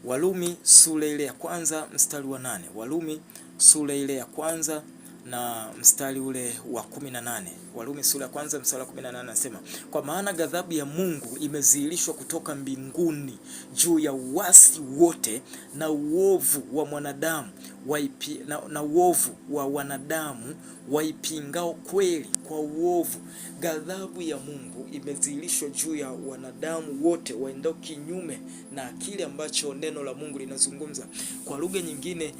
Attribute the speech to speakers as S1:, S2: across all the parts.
S1: Warumi sura ile ya kwanza mstari wa 8. Warumi sura ile ya kwanza na mstari ule wa 18. Warumi sura ya kwanza mstari wa 18 anasema, kwa maana ghadhabu ya Mungu imedhihirishwa kutoka mbinguni juu ya uasi wote na uovu wa mwanadamu na uovu wa wanadamu waipingao kweli kwa uovu. Ghadhabu ya Mungu imedhihirishwa juu ya wanadamu wote waendao kinyume na kile ambacho neno la Mungu linazungumza. Kwa lugha nyingine,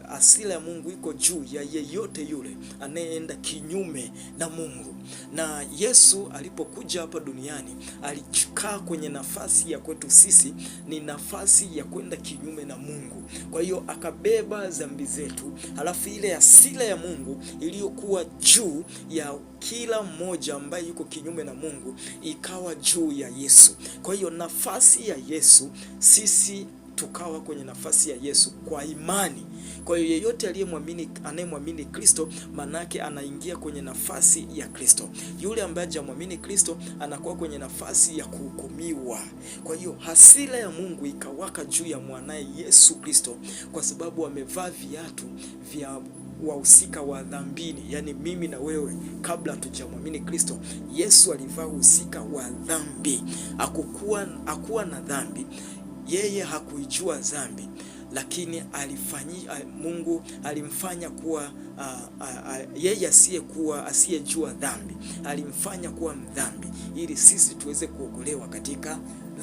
S1: hasira ya Mungu iko juu ya yeyote yule anayeenda kinyume na Mungu. Na Yesu alipokuja hapa duniani alikaa kwenye nafasi ya kwetu sisi, ni nafasi ya kwenda kinyume na Mungu. Kwa hiyo akabeba dhambi zetu, halafu ile hasira ya Mungu iliyokuwa juu ya kila mmoja ambaye yuko kinyume na Mungu ikawa juu ya Yesu. Kwa hiyo nafasi ya Yesu sisi tukawa kwenye nafasi ya Yesu kwa imani. Kwa hiyo yeyote aliyemwamini, anayemwamini Kristo, manake anaingia kwenye nafasi ya Kristo. Yule ambaye hajamwamini Kristo anakuwa kwenye nafasi ya kuhukumiwa. Kwa hiyo hasira ya Mungu ikawaka juu ya mwanaye Yesu Kristo, kwa sababu amevaa viatu vya wahusika wa dhambini, yaani mimi na wewe. Kabla hatujamwamini Kristo, Yesu alivaa uhusika wa dhambi. Hakuwa na dhambi, yeye hakuijua dhambi, lakini Mungu alimfanya kuwa yeye asiyekuwa asiyejua dhambi alimfanya kuwa mdhambi ili sisi tuweze kuokolewa katika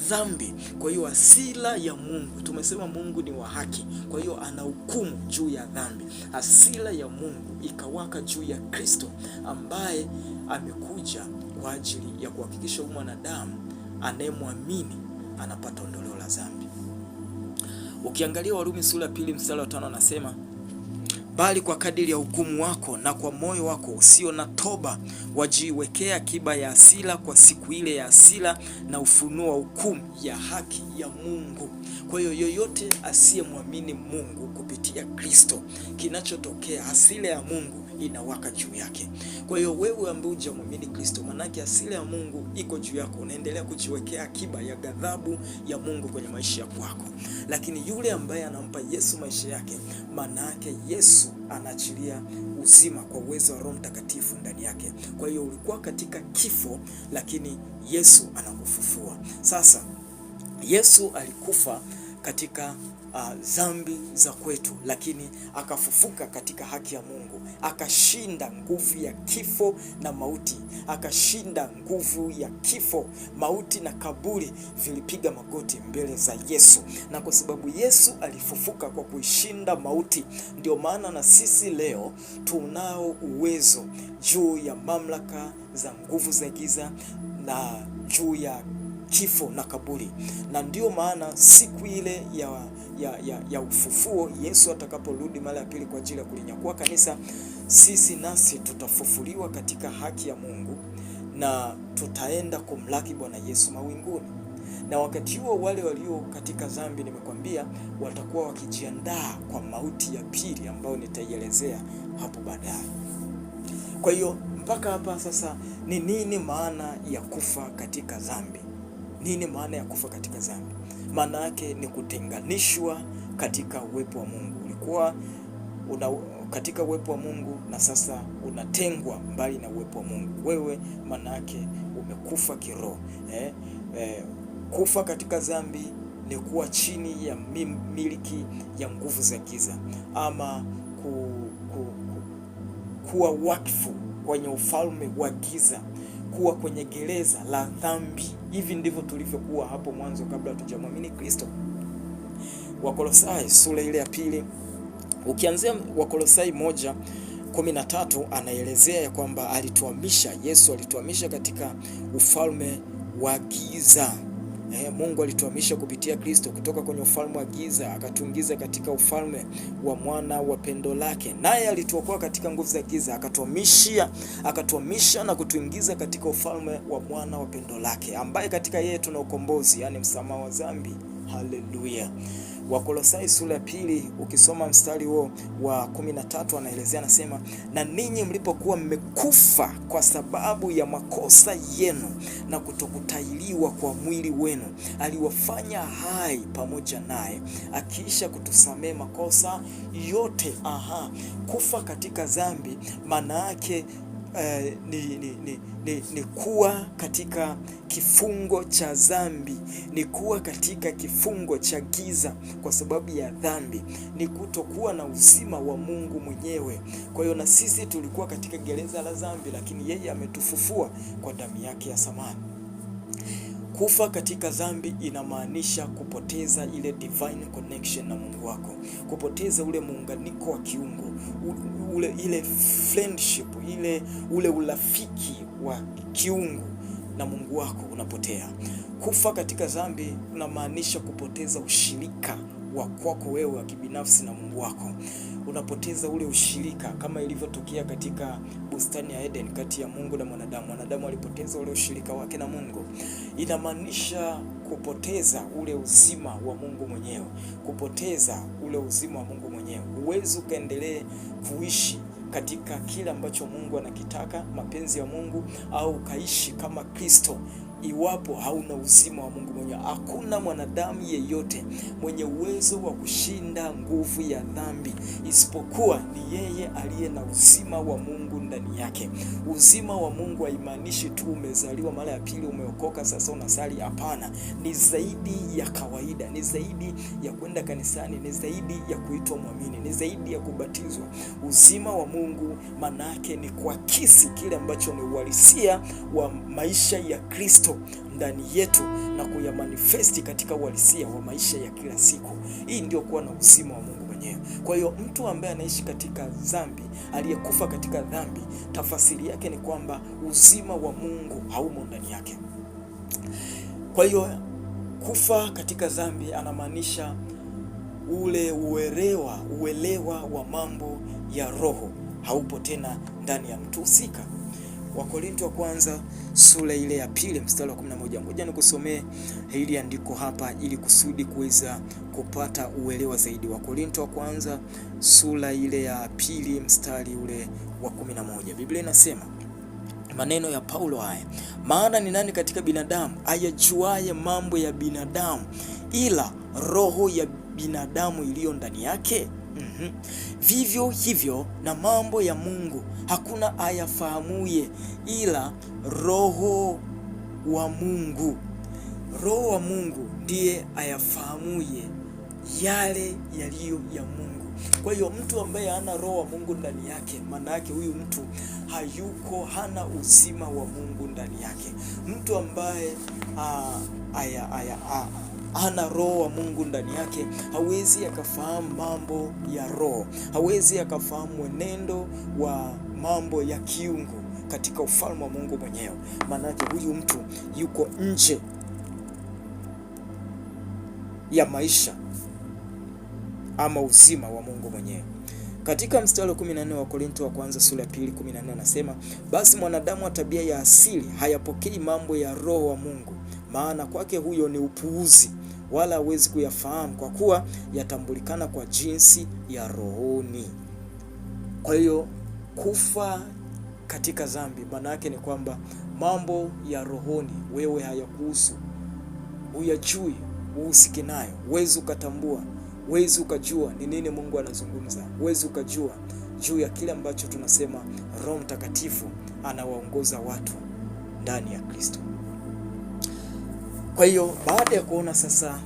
S1: dhambi. Kwa hiyo hasira ya Mungu, tumesema Mungu ni wa haki, kwa hiyo ana hukumu juu ya dhambi. Hasira ya Mungu ikawaka juu ya Kristo ambaye amekuja kwa ajili ya kuhakikisha huyu mwanadamu anayemwamini anapata ondoleo la dhambi. Ukiangalia Warumi sura ya 2 mstari wa 5 anasema, bali kwa kadiri ya hukumu wako na kwa moyo wako usio na toba wajiwekea akiba ya hasira kwa siku ile ya hasira na ufunuo wa hukumu ya haki ya Mungu. Kwa hiyo yoyote asiyemwamini Mungu kupitia Kristo, kinachotokea hasira ya Mungu inawaka juu yake. Kwa hiyo wewe ambaye hujamwamini Kristo, manake hasira ya Mungu iko juu yako, unaendelea kujiwekea akiba ya ghadhabu ya Mungu kwenye maisha yako. Lakini yule ambaye anampa Yesu maisha yake, manake Yesu anaachilia uzima kwa uwezo wa Roho Mtakatifu ndani yake. Kwa hiyo ulikuwa katika kifo, lakini Yesu anakufufua. Sasa Yesu alikufa katika dhambi za kwetu, lakini akafufuka katika haki ya Mungu, akashinda nguvu ya kifo na mauti, akashinda nguvu ya kifo, mauti na kaburi vilipiga magoti mbele za Yesu. Na kwa sababu Yesu alifufuka kwa kuishinda mauti, ndio maana na sisi leo tunao uwezo juu ya mamlaka za nguvu za giza na juu ya kifo na kaburi. Na ndiyo maana siku ile ya ufufuo, Yesu atakaporudi mara ya pili kwa ajili ya kulinyakua kanisa, sisi nasi tutafufuliwa katika haki ya Mungu na tutaenda kumlaki Bwana Yesu mawinguni. Na wakati huo wale walio katika dhambi, nimekwambia, watakuwa wakijiandaa kwa mauti ya pili ambayo nitaielezea hapo baadaye. Kwa hiyo mpaka hapa sasa, ni nini maana ya kufa katika dhambi? Nini maana ya kufa katika dhambi? Maana yake ni kutenganishwa katika uwepo wa Mungu. Ulikuwa una katika uwepo wa Mungu na sasa unatengwa mbali na uwepo wa Mungu. Wewe maana yake umekufa kiroho. Kufa katika dhambi ni kuwa chini ya miliki ya nguvu za giza, ama kuwa wakfu kwenye ufalme wa giza, kuwa kwenye gereza la dhambi. Hivi ndivyo tulivyokuwa hapo mwanzo kabla hatujamwamini Kristo. Wakolosai sura ile ya 2, ukianzia Wakolosai 1:13 anaelezea ya kwamba alituhamisha, Yesu alituhamisha katika ufalme wa giza. Mungu alituhamisha kupitia Kristo kutoka kwenye ufalme wa giza akatuingiza katika ufalme wa mwana wa pendo lake, naye alituokoa katika nguvu za giza akatuhamisha na kutuingiza katika ufalme wa mwana wa pendo lake, ambaye katika yeye tuna ukombozi, yani msamaha wa dhambi. Haleluya! Wakolosai sura ya 2 ukisoma mstari huo wa 13 anaelezea, anasema, na ninyi mlipokuwa mmekufa kwa sababu ya makosa yenu na kutokutahiriwa kwa mwili wenu, aliwafanya hai pamoja naye, akiisha kutusamehe makosa yote. Aha, kufa katika dhambi maana yake ni kuwa katika kifungo cha dhambi, ni kuwa katika kifungo cha giza kwa sababu ya dhambi, ni kutokuwa na uzima wa Mungu mwenyewe. Kwa hiyo na sisi tulikuwa katika gereza la dhambi, lakini yeye ametufufua kwa damu yake ya thamani. Kufa katika dhambi inamaanisha kupoteza ile divine connection na Mungu wako, kupoteza ule muunganiko wa kiungu, ule ile friendship, ile ule urafiki wa kiungu na Mungu wako unapotea. Kufa katika dhambi unamaanisha kupoteza ushirika wa kwako wewe wa kibinafsi na Mungu wako. Unapoteza ule ushirika kama ilivyotokea katika bustani ya Eden kati ya Mungu na mwanadamu. Mwanadamu alipoteza ule ushirika wake na Mungu. Inamaanisha kupoteza ule uzima wa Mungu mwenyewe, kupoteza ule uzima wa Mungu mwenyewe. Huwezi ukaendelee kuishi katika kile ambacho Mungu anakitaka, mapenzi ya Mungu, au ukaishi kama Kristo iwapo hauna uzima wa Mungu mwenyewe. Hakuna mwanadamu yeyote mwenye uwezo wa kushinda nguvu ya dhambi isipokuwa ni yeye aliye na uzima wa Mungu ndani yake. Uzima wa Mungu haimaanishi tu umezaliwa mara ya pili, umeokoka, sasa unasali. Hapana, ni zaidi ya kawaida, ni zaidi ya kwenda kanisani, ni zaidi ya kuitwa mwamini, ni zaidi ya kubatizwa. Uzima wa Mungu manake ni kuakisi kile ambacho ni uhalisia wa maisha ya Kristo ndani yetu na kuyamanifesti katika uhalisia wa maisha ya kila siku. Hii ndio kuwa na uzima wa Mungu mwenyewe. Kwa hiyo mtu ambaye anaishi katika dhambi, aliyekufa katika dhambi, tafasiri yake ni kwamba uzima wa Mungu haumo ndani yake. Kwa hiyo kufa katika dhambi anamaanisha ule uelewa wa mambo ya roho haupo tena ndani ya mtu husika. Wakorinto wa kwanza sura ile ya 2 mstari wa 11. Ngoja nikusomee hili andiko hapa ili kusudi kuweza kupata uelewa zaidi. Wakorinto wa kwanza sura ile ya 2 mstari ule wa 11. Biblia inasema maneno ya Paulo haya, maana ni nani katika binadamu ayajuaye mambo ya binadamu ila roho ya binadamu iliyo ndani yake? Vivyo hivyo na mambo ya Mungu hakuna ayafahamuye ila roho wa Mungu. Roho wa Mungu ndiye ayafahamuye yale yaliyo ya Mungu. Kwa hiyo mtu ambaye hana roho wa Mungu ndani yake, maana yake huyu mtu hayuko, hana uzima wa Mungu ndani yake. Mtu ambaye hana roho wa Mungu ndani yake hawezi akafahamu mambo ya roho, hawezi akafahamu mwenendo wa mambo ya kiungu katika ufalme wa Mungu mwenyewe. Maana yake huyu mtu yuko nje ya maisha ama uzima wa Mungu mwenyewe. Katika mstari wa 14 wa Korinto wa kwanza sura ya 2 14 anasema, basi mwanadamu wa tabia ya asili hayapokei mambo ya roho wa Mungu, maana kwake huyo ni upuuzi, wala hawezi kuyafahamu, kwa kuwa yatambulikana kwa jinsi ya rohoni. Kwa hiyo kufa katika dhambi maana yake ni kwamba mambo ya rohoni wewe hayakuhusu, huyajui, uhusiki nayo, huwezi ukatambua, huwezi ukajua ni nini Mungu anazungumza, huwezi ukajua juu ya kile ambacho tunasema Roho Mtakatifu anawaongoza watu ndani ya Kristo. Kwa hiyo baada ya kuona sasa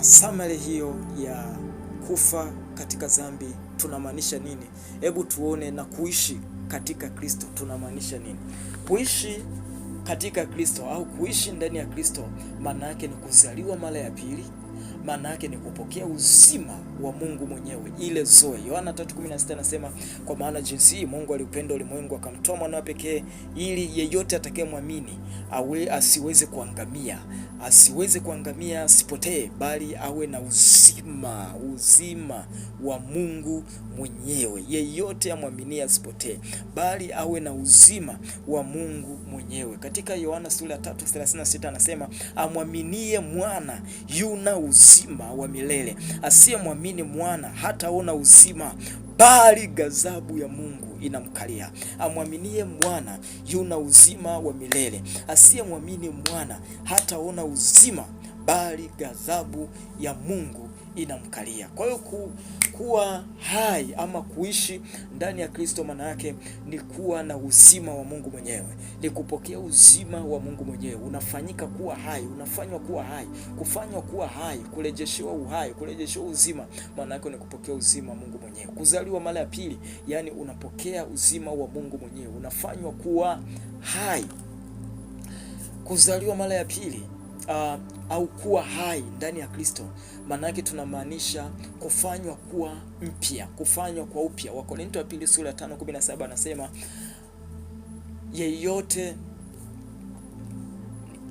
S1: summary hiyo ya kufa katika dhambi tunamaanisha nini? Hebu tuone na kuishi katika Kristo tunamaanisha nini? Kuishi katika Kristo au kuishi ndani ya Kristo maana yake ni kuzaliwa mara ya pili, Maana yake ni kupokea uzima wa Mungu mwenyewe, ile zoe. Yohana 3:16 anasema, kwa maana jinsi hii Mungu aliupenda ulimwengu akamtoa mwanawe pekee, ili yeyote atakayemwamini awe asiweze kuangamia, asiweze kuangamia, asipotee, bali awe na uzima, uzima wa Mungu mwenyewe. Yeyote amwaminie asipotee, bali awe na uzima wa Mungu mwenyewe. Katika Yohana sura ya 3:36 anasema, amwaminie mwana yuna uzima wa milele, asiyemwamini mwana hataona uzima, bali ghadhabu ya Mungu inamkalia. Amwaminie mwana yuna uzima wa milele, asiyemwamini mwana hataona uzima, bali ghadhabu ya Mungu inamkalia. Kwa hiyo kuwa hai ama kuishi ndani ya Kristo maana yake ni kuwa na uzima wa Mungu mwenyewe, ni kupokea uzima wa Mungu mwenyewe. Unafanyika kuwa hai, unafanywa kuwa hai, kufanywa kuwa hai, kurejeshewa uhai, kurejeshewa uzima, maana yake ni kupokea uzima wa Mungu mwenyewe. Kuzaliwa mara ya pili, yani unapokea uzima wa Mungu mwenyewe, unafanywa kuwa hai. Kuzaliwa mara ya pili au kuwa hai ndani ya Kristo, maana yake tunamaanisha kufanywa kuwa mpya, kufanywa kwa upya. Wakorinto wa pili sura ya 5:17 anasema yeyote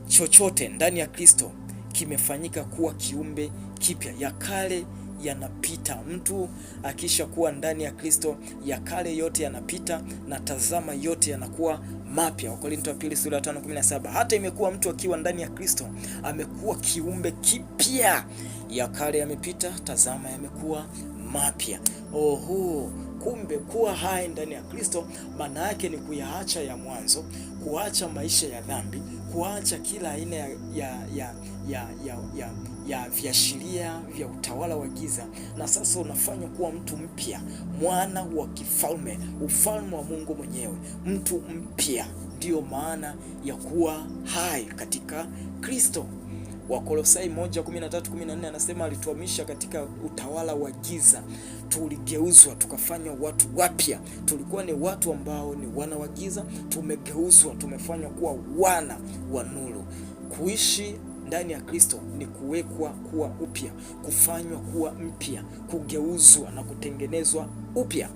S1: chochote ndani ya Kristo kimefanyika kuwa kiumbe kipya, ya kale yanapita. Mtu akisha kuwa ndani ya Kristo, ya kale yote yanapita na tazama, yote yanakuwa mapya. Wakorinto wa pili sura ya 5:17. Hata imekuwa mtu akiwa ndani ya Kristo amekuwa kiumbe kipya, ya kale yamepita, tazama yamekuwa mapya. Oho, kumbe kuwa hai ndani ya Kristo maana yake ni kuyaacha ya mwanzo, kuacha maisha ya dhambi, kuacha kila aina ya viashiria vya utawala wa giza, na sasa unafanywa kuwa mtu mpya, mwana wa kifalme, ufalme wa Mungu mwenyewe, mtu mpya. Ndiyo maana ya kuwa hai katika Kristo. Wakolosai 1:13-14 anasema alituhamisha katika utawala wa giza, tuligeuzwa tukafanywa watu wapya. Tulikuwa ni watu ambao ni wana wa giza, tumegeuzwa tumefanywa kuwa wana wa nuru. Kuishi ndani ya Kristo ni kuwekwa kuwa upya, kufanywa kuwa mpya, kugeuzwa na kutengenezwa upya.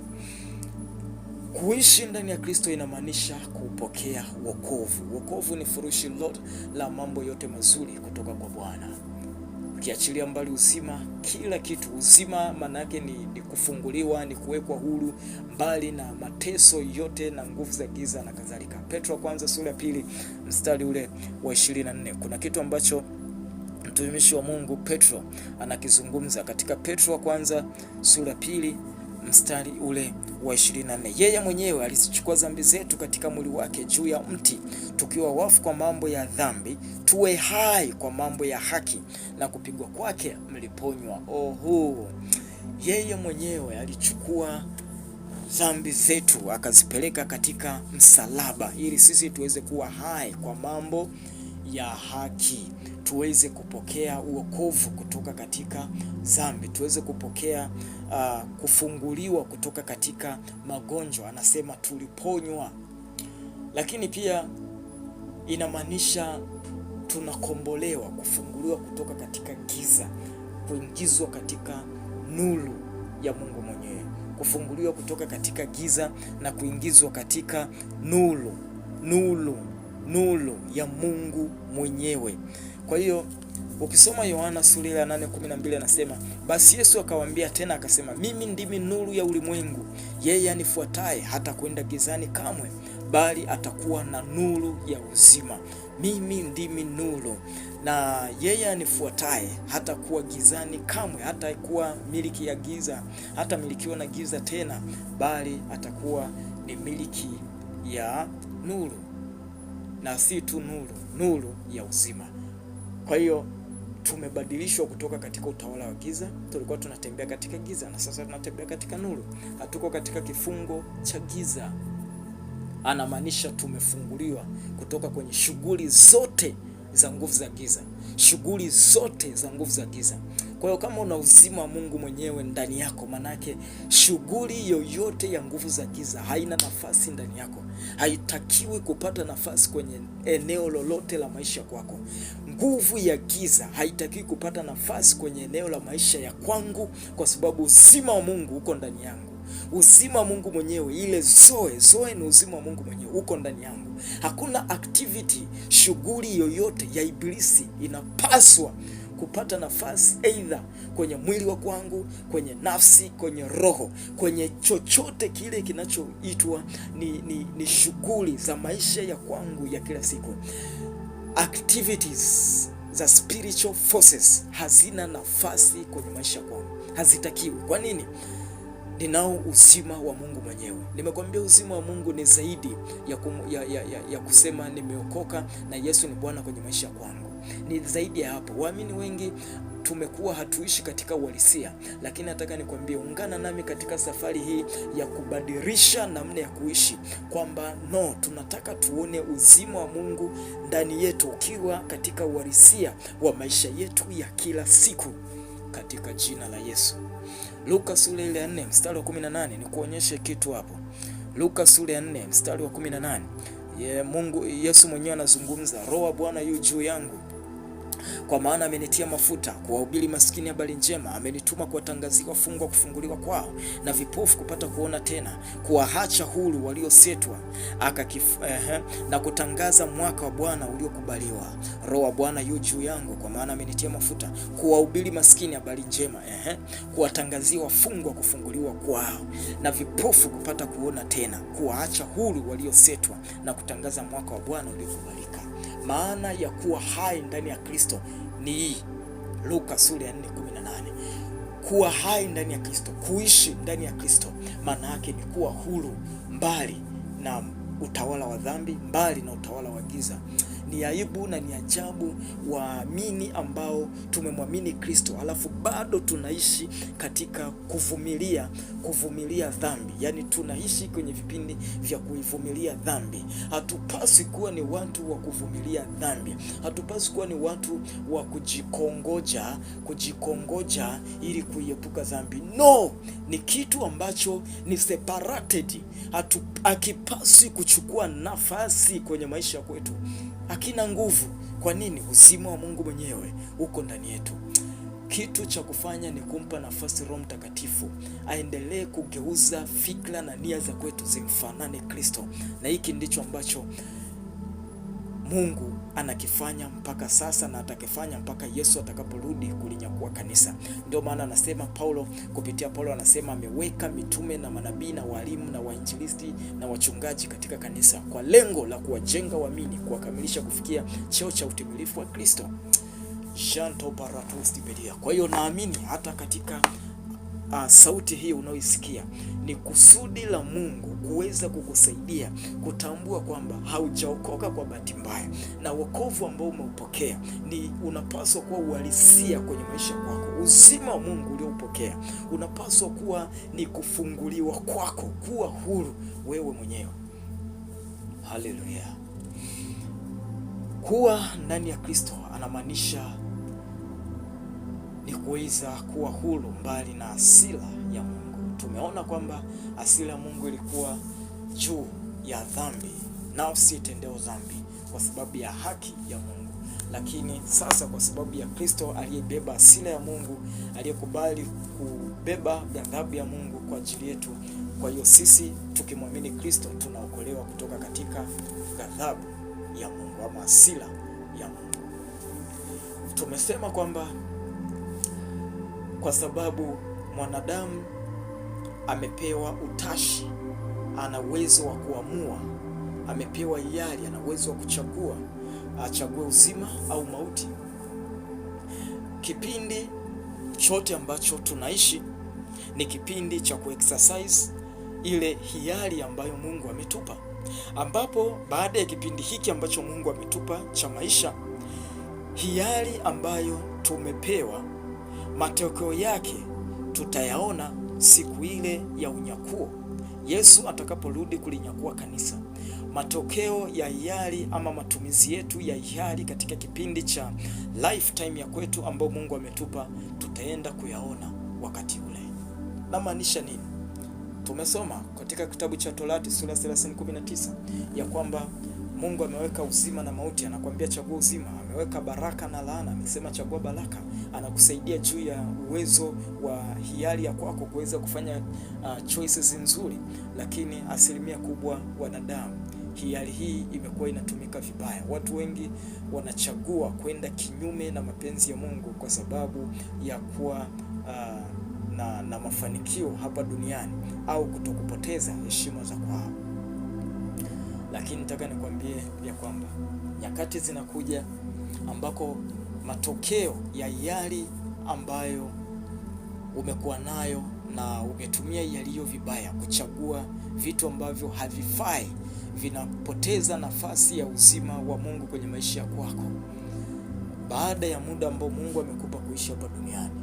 S1: Kuishi ndani ya Kristo inamaanisha kupokea wokovu. Wokovu ni furushi lote la mambo yote mazuri kutoka kwa Bwana, ukiachilia mbali uzima, kila kitu. Uzima maana yake ni kufunguliwa, ni kuwekwa huru mbali na mateso yote na nguvu za giza na kadhalika. Petro wa kwanza sura ya 2 mstari ule wa 24, kuna kitu ambacho mtumishi wa Mungu Petro anakizungumza katika Petro wa kwanza sura 2 mstari ule wa 24. Yeye mwenyewe alizichukua dhambi zetu katika mwili wake juu ya mti, tukiwa wafu kwa mambo ya dhambi, tuwe hai kwa mambo ya haki, na kupigwa kwake mliponywa. Oho, yeye mwenyewe alichukua dhambi zetu akazipeleka katika msalaba, ili sisi tuweze kuwa hai kwa mambo ya haki, tuweze kupokea uokovu kutoka katika dhambi, tuweze kupokea kufunguliwa kutoka katika magonjwa. Anasema tuliponywa, lakini pia inamaanisha tunakombolewa, kufunguliwa kutoka katika giza, kuingizwa katika nuru ya Mungu mwenyewe, kufunguliwa kutoka katika giza na kuingizwa katika nuru, nuru, nuru ya Mungu mwenyewe. Kwa hiyo ukisoma Yohana sura ya 8:12 anasema, basi Yesu akawaambia tena akasema, mimi ndimi nuru ya ulimwengu, yeye anifuataye hata kwenda gizani kamwe, bali atakuwa na nuru ya uzima. Mimi ndimi nuru, na yeye anifuataye hatakuwa gizani kamwe, hatakuwa miliki ya giza, hata milikiwa na giza tena, bali atakuwa ni miliki ya nuru, na si tu nuru, nuru ya uzima. Kwa hiyo tumebadilishwa kutoka katika utawala wa giza. Tulikuwa tunatembea katika giza na sasa tunatembea katika nuru. Hatuko katika kifungo cha giza. Anamaanisha tumefunguliwa kutoka kwenye shughuli zote za nguvu za giza, shughuli zote za nguvu za giza. Kwa hiyo kama una uzima wa Mungu mwenyewe ndani yako, manake shughuli yoyote ya nguvu za giza haina nafasi ndani yako, haitakiwi kupata nafasi kwenye eneo lolote la maisha kwako. Nguvu ya giza haitakiwi kupata nafasi kwenye eneo la maisha ya kwangu, kwa sababu uzima wa Mungu uko ndani yangu. Uzima wa Mungu mwenyewe, ile zoe zoe ni uzima wa Mungu mwenyewe uko ndani yangu. Hakuna activity, shughuli yoyote ya ibilisi inapaswa kupata nafasi aidha kwenye mwili wa kwangu, kwenye nafsi, kwenye roho, kwenye chochote kile kinachoitwa ni shughuli za maisha ya kwangu ya kila siku. Activities za spiritual forces hazina nafasi kwenye maisha kwangu, hazitakiwi. Kwa nini? Ninao uzima wa Mungu mwenyewe. Nimekwambia uzima wa Mungu ni zaidi ya kusema nimeokoka na Yesu ni Bwana kwenye maisha kwangu. Ni zaidi ya hapo. Waamini wengi tumekuwa hatuishi katika uhalisia, lakini nataka nikwambie, ungana nami katika safari hii ya kubadilisha namna ya kuishi, kwamba no, tunataka tuone uzima wa Mungu ndani yetu ukiwa katika uhalisia wa maisha yetu ya kila siku, katika jina la Yesu. Luka sura ile ya 4 mstari wa 18, nikuonyeshe kitu hapo. Luka sura ya 4 mstari wa 18. Ye, Mungu Yesu mwenyewe anazungumza, Roho wa Bwana yu juu yangu kwa maana amenitia mafuta kuwahubiri maskini habari njema, amenituma kuwatangazia wafungwa kufunguliwa kwao, na vipofu kupata kuona tena, kuwaacha huru waliosetwa, na kutangaza mwaka wa Bwana uliokubaliwa. Roho wa Bwana yu juu yangu, kwa maana amenitia mafuta kuwahubiri maskini habari njema, kuwatangazia wafungwa kufunguliwa kwao, na vipofu kupata kuona tena, kuwaacha huru waliosetwa, na kutangaza mwaka wa Bwana uliokubalika. Maana ya kuwa hai ndani ya Kristo ni hii, Luka sura ya 4:18. Kuwa hai ndani ya Kristo, kuishi ndani ya Kristo, maana yake ni kuwa huru mbali na utawala wa dhambi, mbali na utawala wa giza. Ni aibu na ni ajabu waamini ambao tumemwamini Kristo alafu bado tunaishi katika kuvumilia dhambi. Yaani tunaishi kwenye vipindi vya kuivumilia dhambi. Hatupaswi kuwa ni watu wa kuvumilia dhambi. Hatupaswi kuwa ni watu wa kujikongoja ili kuiepuka dhambi. No, ni kitu ambacho ni separated. Hakipaswi kuchukua nafasi kwenye maisha kwetu. Hakina nguvu. Kwa nini? Uzima wa Mungu mwenyewe uko ndani yetu. Kitu cha kufanya ni kumpa nafasi Roho Mtakatifu aendelee kugeuza fikra na nia za kwetu zimfanane Kristo, na hiki ndicho ambacho Mungu anakifanya mpaka sasa na atakifanya mpaka Yesu atakaporudi kulinyakua kanisa. Ndio maana anasema Paulo, kupitia Paulo anasema ameweka mitume na manabii na walimu na wainjilisti na wachungaji katika kanisa kwa lengo la kuwajenga waamini, kuwakamilisha kufikia cheo cha utimilifu wa Kristo. Kwa hiyo naamini hata katika sauti hii unaoisikia ni kusudi la Mungu kuweza kukusaidia kutambua kwamba haujaokoka kwa bahati mbaya, na wokovu ambao umeupokea ni unapaswa kuwa uhalisia kwenye maisha kwako. Uzima wa Mungu ulioupokea unapaswa kuwa ni kufunguliwa kwako, kuwa huru wewe mwenyewe. Haleluya! Kuwa ndani ya Kristo anamaanisha ni kuweza kuwa huru mbali na hasira ya Mungu. Tumeona kwamba hasira ya Mungu ilikuwa juu ya dhambi, nafsi itendeo dhambi kwa sababu ya haki ya Mungu, lakini sasa kwa sababu ya Kristo aliyebeba hasira ya Mungu, aliyekubali kubeba ghadhabu ya Mungu kwa ajili yetu. Kwa hiyo sisi tukimwamini Kristo tunaokolewa kutoka katika ghadhabu ya Mungu ama hasira ya Mungu. Tumesema kwamba kwa sababu mwanadamu amepewa utashi, ana uwezo wa kuamua, amepewa hiari, ana uwezo wa kuchagua, achague uzima au mauti. Kipindi chote ambacho tunaishi ni kipindi cha kuexercise ile hiari ambayo Mungu ametupa, ambapo baada ya kipindi hiki ambacho Mungu ametupa cha maisha, hiari ambayo tumepewa matokeo yake tutayaona siku ile ya unyakuo, Yesu atakaporudi kulinyakua kanisa. Matokeo ya hiari ama matumizi yetu ya hiari katika kipindi cha lifetime ya kwetu ambao Mungu ametupa, tutaenda kuyaona wakati ule. Namaanisha nini? Tumesoma katika kitabu cha Torati sura 30:19 ya kwamba Mungu ameweka uzima na mauti, anakuambia chagua uzima. Ameweka baraka na laana, amesema chagua baraka. Anakusaidia juu ya uwezo wa hiari ya kwako kuweza kufanya choices nzuri, lakini asilimia kubwa wanadamu hiari hii imekuwa inatumika vibaya. Watu wengi wanachagua kwenda kinyume na mapenzi ya Mungu kwa sababu ya kuwa na mafanikio hapa duniani au kutokupoteza heshima za kwao. Lakini nataka nikwambie ya kwamba nyakati zinakuja ambako matokeo ya yali ambayo umekuwa nayo na umetumia yaliyo vibaya kuchagua vitu ambavyo havifai vinapoteza nafasi ya uzima wa Mungu kwenye maisha kwako. Baada ya muda ambao Mungu amekupa kuishi hapa duniani,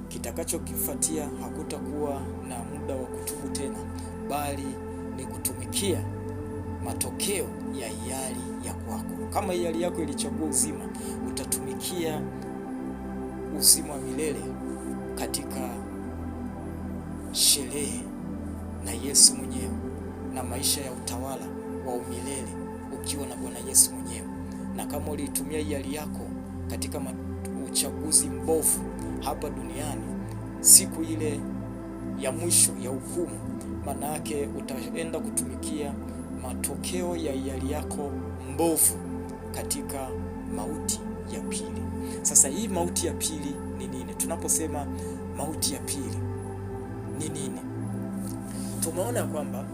S1: kitakachokifuatia hakutakuwa na muda wa kutubu tena, bali ni kutumikia matokeo ya hiari ya kwako. Kama hiari yako ilichagua uzima, utatumikia uzima wa milele katika sherehe na Yesu mwenyewe na maisha ya utawala wa umilele ukiwa na Bwana Yesu mwenyewe. Na kama uliitumia hiari yako katika uchaguzi mbovu hapa duniani, siku ile ya mwisho ya hukumu, maana yake utaenda kutumikia matokeo ya hiari yako mbovu katika mauti ya pili. Sasa hii mauti ya pili ni nini? Tunaposema mauti ya pili ni nini? Tumeona kwamba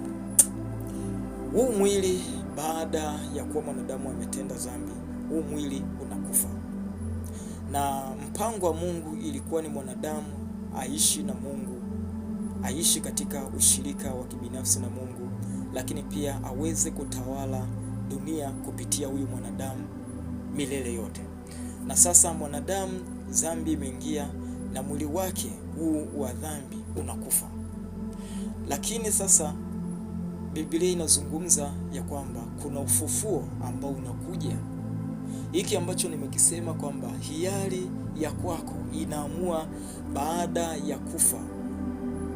S1: huu mwili baada ya kuwa mwanadamu ametenda dhambi, huu mwili unakufa, na mpango wa Mungu ilikuwa ni mwanadamu aishi na Mungu, aishi katika ushirika wa kibinafsi na Mungu, lakini pia aweze kutawala dunia kupitia huyu mwanadamu milele yote. Na sasa mwanadamu, dhambi imeingia na mwili wake huu wa dhambi unakufa, lakini sasa Biblia inazungumza ya kwamba kuna ufufuo ambao unakuja. Hiki ambacho nimekisema kwamba hiari ya kwako inaamua baada ya kufa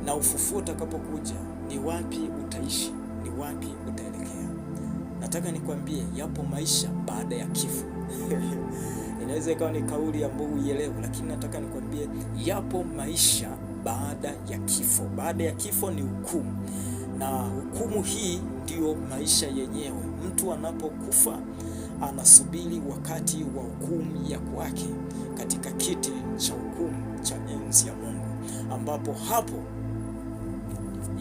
S1: na ufufuo utakapokuja, ni wapi utaishi, ni wapi utaelekea. Nataka nikwambie yapo maisha baada ya kifo. Inaweza ikawa ni kauli ambayo uielewe, lakini nataka nikwambie yapo maisha baada ya kifo. Baada ya kifo ni hukumu na hukumu hii ndiyo maisha yenyewe. Mtu anapokufa anasubiri wakati wa hukumu ya kwake katika kiti cha hukumu cha enzi ya Mungu, ambapo hapo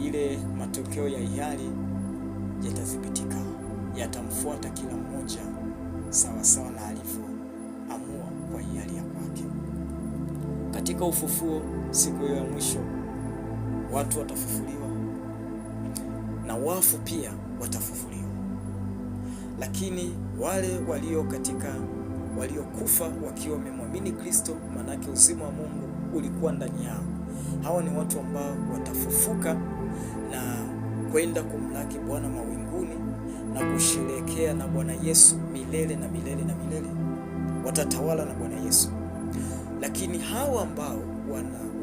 S1: ile matokeo ya hiari yatathibitika, yatamfuata kila mmoja sawasawa na alivyoamua kwa hiari ya kwake. Katika ufufuo, siku hiyo ya mwisho, watu watafufuliwa na wafu pia watafufuliwa. Lakini wale walio katika waliokufa wakiwa wamemwamini Kristo, maanake uzima wa Mungu ulikuwa ndani yao. Hawa ni watu ambao watafufuka na kwenda kumlaki Bwana mawinguni na kusherehekea na Bwana Yesu milele na milele na milele, watatawala na Bwana Yesu. Lakini hawa ambao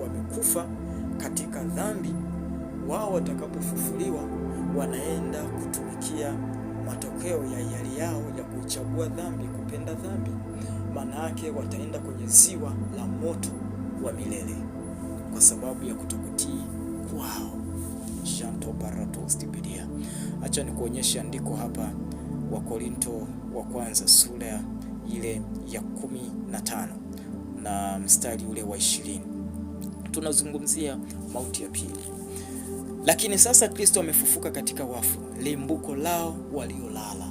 S1: wamekufa katika dhambi, wao watakapofufuliwa wanaenda kutumikia matokeo ya hiari yao ya kuichagua dhambi, kupenda dhambi. Maana yake wataenda kwenye ziwa la moto wa milele kwa sababu ya kutokutii kwao. Janto baratostibidia. Acha nikuonyeshe andiko hapa, Wakorinto wa kwanza sura ile ya 15 na mstari ule wa 20. Tunazungumzia mauti ya pili. Lakini sasa Kristo amefufuka katika wafu, limbuko lao waliolala.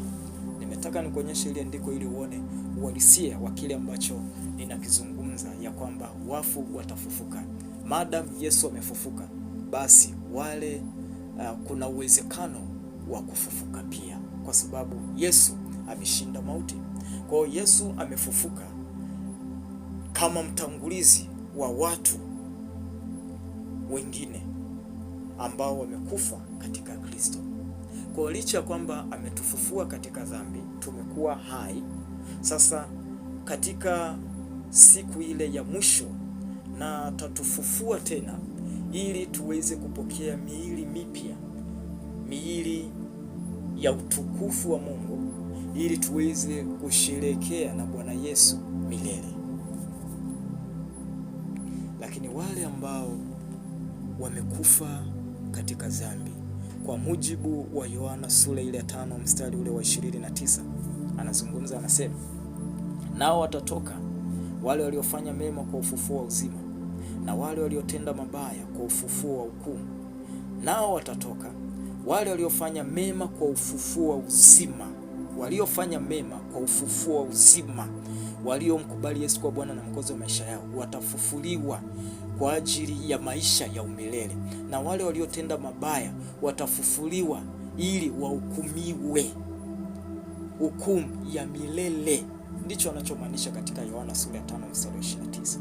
S1: Nimetaka nikuonyeshe ile andiko ili uone uhalisia wa kile ambacho ninakizungumza, ya kwamba wafu watafufuka. Madam Yesu amefufuka, basi wale kuna uwezekano wa kufufuka pia, kwa sababu Yesu ameshinda mauti. Kwa hiyo Yesu amefufuka kama mtangulizi wa watu wengine ambao wamekufa katika Kristo. Kwa licha ya kwamba ametufufua katika dhambi, tumekuwa hai sasa katika siku ile ya mwisho, na atatufufua tena ili tuweze kupokea miili mipya, miili ya utukufu wa Mungu, ili tuweze kusherekea na Bwana Yesu milele. Lakini wale ambao wamekufa katika dhambi, kwa mujibu wa Yohana sura ile ya 5 mstari ule wa 29, anazungumza anasema, nao watatoka wale waliofanya mema kwa ufufuo wa uzima, na wale waliotenda mabaya kwa ufufuo wa hukumu. Nao watatoka wale waliofanya mema kwa ufufuo wa uzima, waliofanya mema kwa ufufuo wa uzima, waliomkubali Yesu kwa Bwana na Mwokozi wa maisha yao watafufuliwa kwa ajili ya maisha ya umilele, na wale waliotenda mabaya watafufuliwa ili wahukumiwe hukumu ya milele. Ndicho anachomaanisha katika Yohana sura ya 5 mstari wa 29.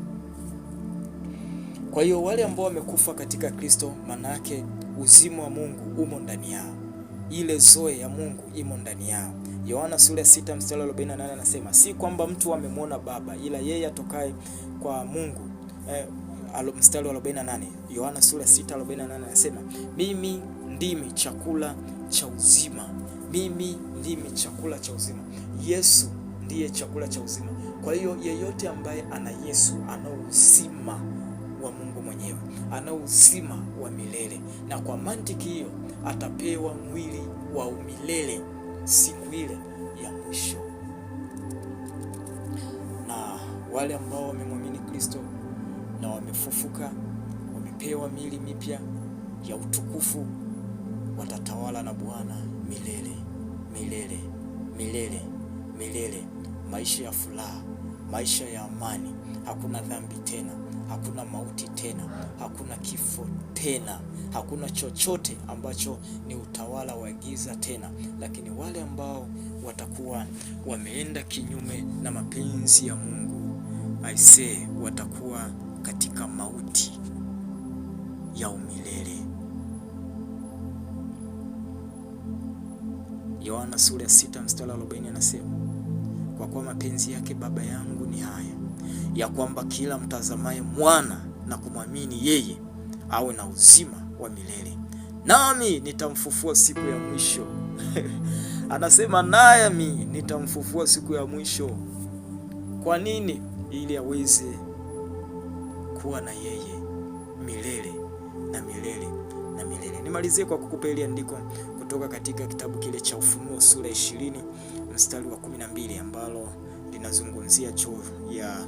S1: Kwa hiyo wale ambao wamekufa katika Kristo, manake uzima wa Mungu umo ndani yao, ile zoe ya Mungu imo ndani yao. Yohana sura ya 6 mstari wa 48 anasema, si kwamba mtu amemwona Baba, ila yeye atokaye kwa Mungu. Mstari wa 48, Yohana sura 6:48 anasema, mimi ndimi chakula cha uzima, mimi ndimi chakula cha uzima. Yesu ndiye chakula cha uzima. Kwa hiyo yeyote ambaye ana Yesu ana uzima wa Mungu mwenyewe, ana uzima wa milele, na kwa mantiki hiyo atapewa mwili wa umilele siku ile ya mwisho. Na wale ambao wamemwamini Kristo na wamefufuka, wamepewa miili mipya ya utukufu, watatawala na Bwana milele milele milele milele. Maisha ya furaha, maisha ya amani. Hakuna dhambi tena, hakuna mauti tena, hakuna kifo tena, hakuna chochote ambacho ni utawala wa giza tena. Lakini wale ambao watakuwa wameenda kinyume na mapenzi ya Mungu, aisee, watakuwa katika mauti ya umilele. Yohana sura ya 6 mstari wa 40 anasema, kwa kuwa mapenzi yake Baba yangu ni haya, ya kwamba kila mtazamaye mwana na kumwamini yeye awe na uzima wa milele, nami nitamfufua siku ya mwisho. Anasema nami nitamfufua siku ya mwisho. Kwa nini? Ili aweze kuwa na yeye milele na milele na milele. Nimalizie kwa kukupa ile andiko kutoka katika kitabu kile cha Ufunuo sura 20 mstari wa 12 ambalo linazungumzia juu ya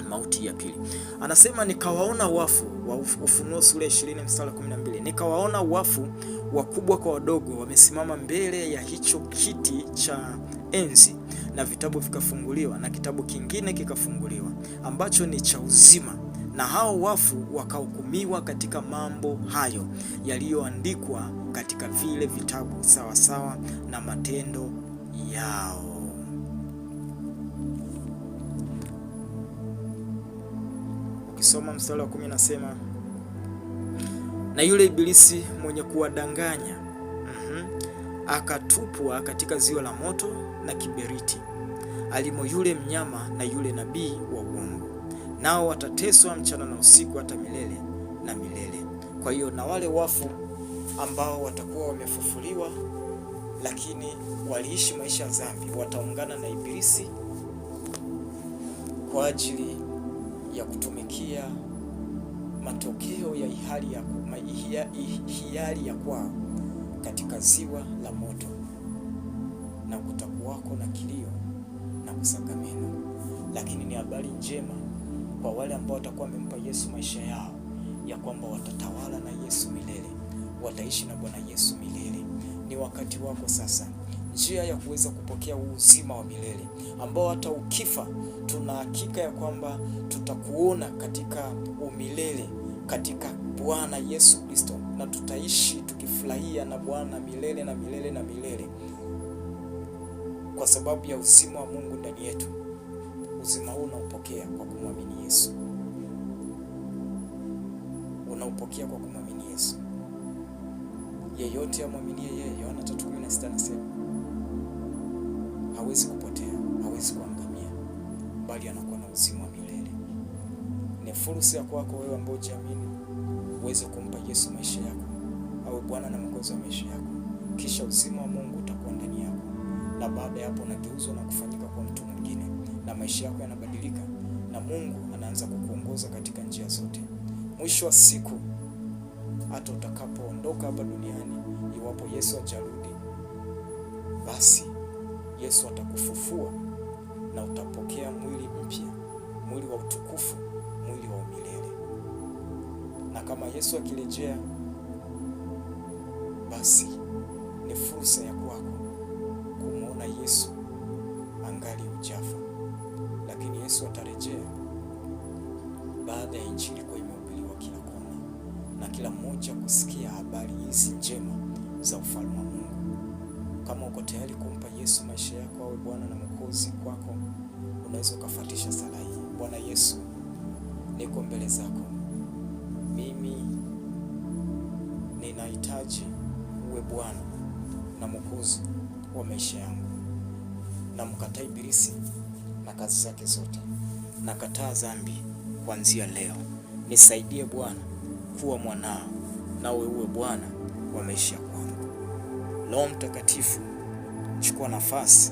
S1: mauti ya pili. Anasema nikawaona wafu wa Ufunuo sura 20 mstari wa 12, nikawaona wafu wakubwa kwa wadogo wamesimama mbele ya hicho kiti cha enzi, na vitabu vikafunguliwa, na kitabu kingine kikafunguliwa ambacho ni cha uzima, na hao wafu wakahukumiwa katika mambo hayo yaliyoandikwa katika vile vitabu sawasawa na matendo yao. Ukisoma mstari wa 10 nasema, na yule ibilisi mwenye kuwadanganya akatupwa katika ziwa la moto na kiberiti, alimo yule mnyama na yule nabii wa uongo, nao watateswa mchana na usiku hata milele na milele. Kwa hiyo na wale wafu ambao watakuwa wamefufuliwa lakini waliishi maisha ya dhambi wataungana na ibilisi kwa ajili ya kutumikia matokeo ya hiari ya kwao katika ziwa la moto, na kutakuwako na kilio na kusaga meno. Lakini ni habari njema kwa wale ambao watakuwa wamempa Yesu maisha yao, ya kwamba watatawala na Yesu milele, wataishi na Bwana Yesu milele. Ni wakati wako sasa, njia ya kuweza kupokea uzima wa milele ambao hata ukifa tuna hakika ya kwamba tutakuona katika umilele katika Bwana Yesu Kristo, na tutaishi tukifurahia na Bwana milele na milele na milele, kwa sababu ya uzima wa Mungu ndani yetu. Uzima huu unaupokea kwa kumwamini Yesu, unaupokea kwa kumwamini Yesu. Yeyote amwaminie yeye, Yohana 3:16 anasema hawezi kupotea, hawezi kuangamia, bali anakuwa na uzima wa milele. Ni fursa ya kwako wewe ambaye hujaamini uweze kumpa Yesu maisha yako, awe Bwana na Mwokozi wa maisha yako, kisha uzima wa Mungu utakuwa ndani yako Na baada ya hapo unageuzwa na kufanyika kwa mtu mwingine, na maisha yako yanabadilika, na Mungu anaanza kukuongoza katika njia zote. Mwisho wa siku, hata utakapoondoka hapa duniani, iwapo Yesu hajarudi, basi Yesu atakufufua na utapokea mwili mpya, mwili wa utukufu, mwili wa umilele. Na kama Yesu akirejea, basi ni fursa ya kwako kumwona Yesu angali hujafa, lakini Yesu atarejea baada ya injili kuwa imehubiriwa kila kona na kila mmoja kusikia habari hizi njema za ufalme wa Mungu. Kama uko tayari kumpa Yesu maisha yako awe Bwana na Mwokozi kwako, unaweza ukafuatisha sala hii. Bwana Yesu, niko mbele zako, mimi ninahitaji uwe Bwana na Mwokozi wa maisha yangu. Namkataa Ibilisi na kazi zake zote, nakataa dhambi kuanzia leo. Nisaidie Bwana kuwa mwanao, nawe uwe Bwana wa maisha kwangu. Roho Mtakatifu, chukua nafasi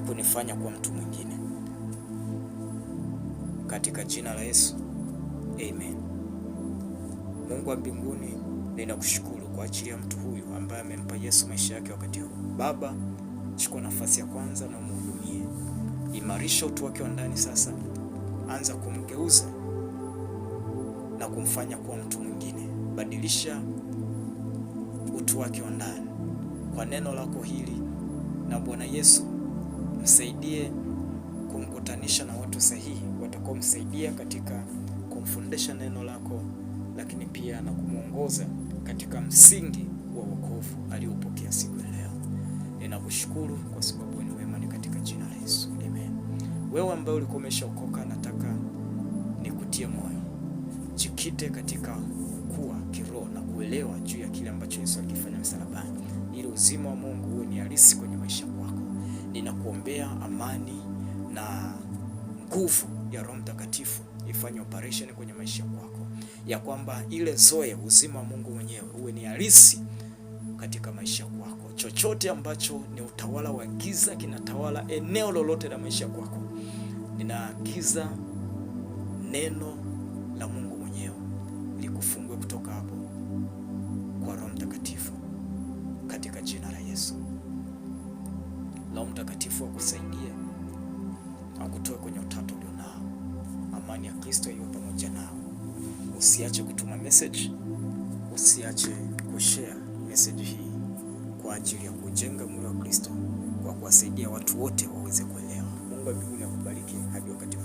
S1: kunifanya kuwa mtu mwingine, katika jina la Yesu, amen. Mungu wa mbinguni, ninakushukuru kwa ajili ya mtu huyu ambaye amempa Yesu maisha yake wakati huu. Baba, chukua nafasi ya kwanza na umhudumie, imarisha utu wake wa ndani sasa, anza kumgeuza na kumfanya kuwa mtu mwingine. Badilisha utu wake wa ndani kwa neno lako hili, na Bwana Yesu msaidie kumkutanisha na watu sahihi watakaomsaidia katika kumfundisha neno lako, lakini pia na kumwongoza katika msingi wa wokovu aliopokea siku ya leo. Ninakushukuru kwa sababu ni wema, ni katika jina la Yesu, amen. Wewe ambaye ulikuwa umeshaokoka, nataka nikutie moyo, jikite katika kukua kiroho na kuelewa juu ya kile ambacho Yesu alikifanya msalabani, ili uzima wa Mungu uwe ni halisi kwenye maisha yako. Ninakuombea amani na nguvu ya Roho Mtakatifu ifanye operation kwenye maisha yako, ya kwamba ile zoe uzima wa Mungu mwenyewe uwe ni halisi katika maisha kwako. Chochote ambacho ni utawala wa giza kinatawala eneo lolote la maisha kwako, ninaagiza neno la Mungu mwenyewe likufungue kutoka hapo kwa Roho Mtakatifu katika jina la Yesu. Roho Mtakatifu akusaidie, akutoe kwenye utata ulionao. Amani ya Kristo iwe pamoja nao. Usiache kutuma message, usiache kushare message hii kwa ajili ya kujenga mwili wa Kristo, kwa kuwasaidia watu wote waweze kuelewa. Mungu wa mbinguni akubariki hadi wakati